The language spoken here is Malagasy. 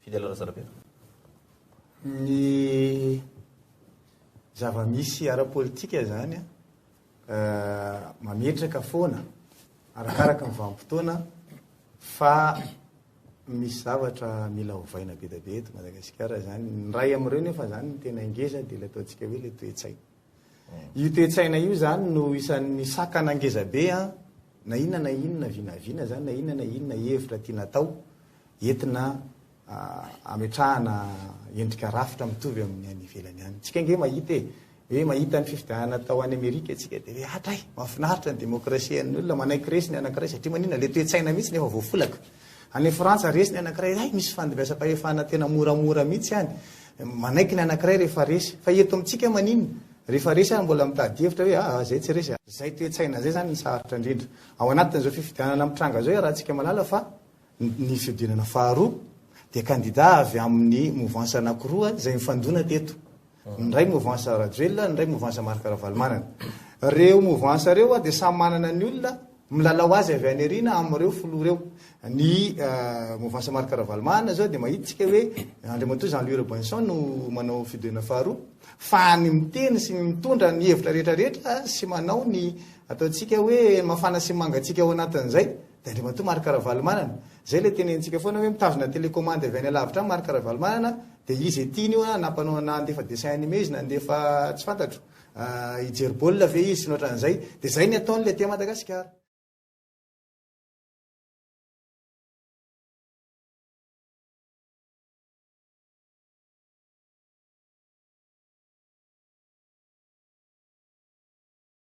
Fidèle Razarabe. Ny zava-misy ara-politika izany mametraka foana arakaraka ny vanim-potoana fa misy zavatra mila ovaina be dia be eto Madagasikara izany. Ny iray amin'ireo nefa izany ny tena ngeza dia ilay ataontsika hoe ilay toe-tsaina. Io toe-tsaina io izany no isan'ny sakana ngeza be an, na inona na inona vinavina izany, na inona na inona hevitra tiana atao, entina ametrahana endrika rafitra mitovy amin'ny any ivelany any. Tsika ange mahita e, hoe mahita ny fifidianana atao any Amerika tsika dia hoe hatray, mahafinaritra ny demokrasia an'ny olona, manaiky resy ny anankiray satria maninona, le toe-tsaina mihitsy no efa voafolaka. Any Frantsa resy ny anankiray, hay misy fandimbiasam-pahefana tena moramora mihitsy any, manaiky ny anankiray rehefa resy. Fa eto amintsika maninona? Rehefa resy ary mbola mitady hevitra hoe aa zay tsy resy. Zay toe-tsaina zay zany no sarotra indrindra. Ao anatin'izao fifidianana mitranga zao iarahantsika mahalala fa Ny fihodinana faharoa dia kandida avy amin'ny mouvance anankiroa izay nifandona teto. Ny iray mouvance Rajoelina, ny iray mouvance Marc Ravalomanana. Ireo mouvance ireo dia samy manana ny olona milalao azy avy any aoriana amin'ireo filoha ireo. Ny mouvance Marc Ravalomanana izao dia mahita isika hoe Andriamatoa Jean Louis Robinson no manao fihodinana faharoa. Fa ny miteny sy ny mitondra ny hevitra rehetra rehetra sy manao ny ataontsika hoe mafana sy mangatsiaka ao anatin'izay Dia Andriamatoa Marc Ravalomanana. Izay ilay tenenintsika foana hoe mitazona télécommande avy any alavitra any Marc Ravalomanana, dia izy ety iny io na mpanao na handefa dessin animé izy na handefa tsy fantatro, hijery baolina ve izy sy ny ohatran'izay. Dia izay ny ataony ilay aty Madagasikara.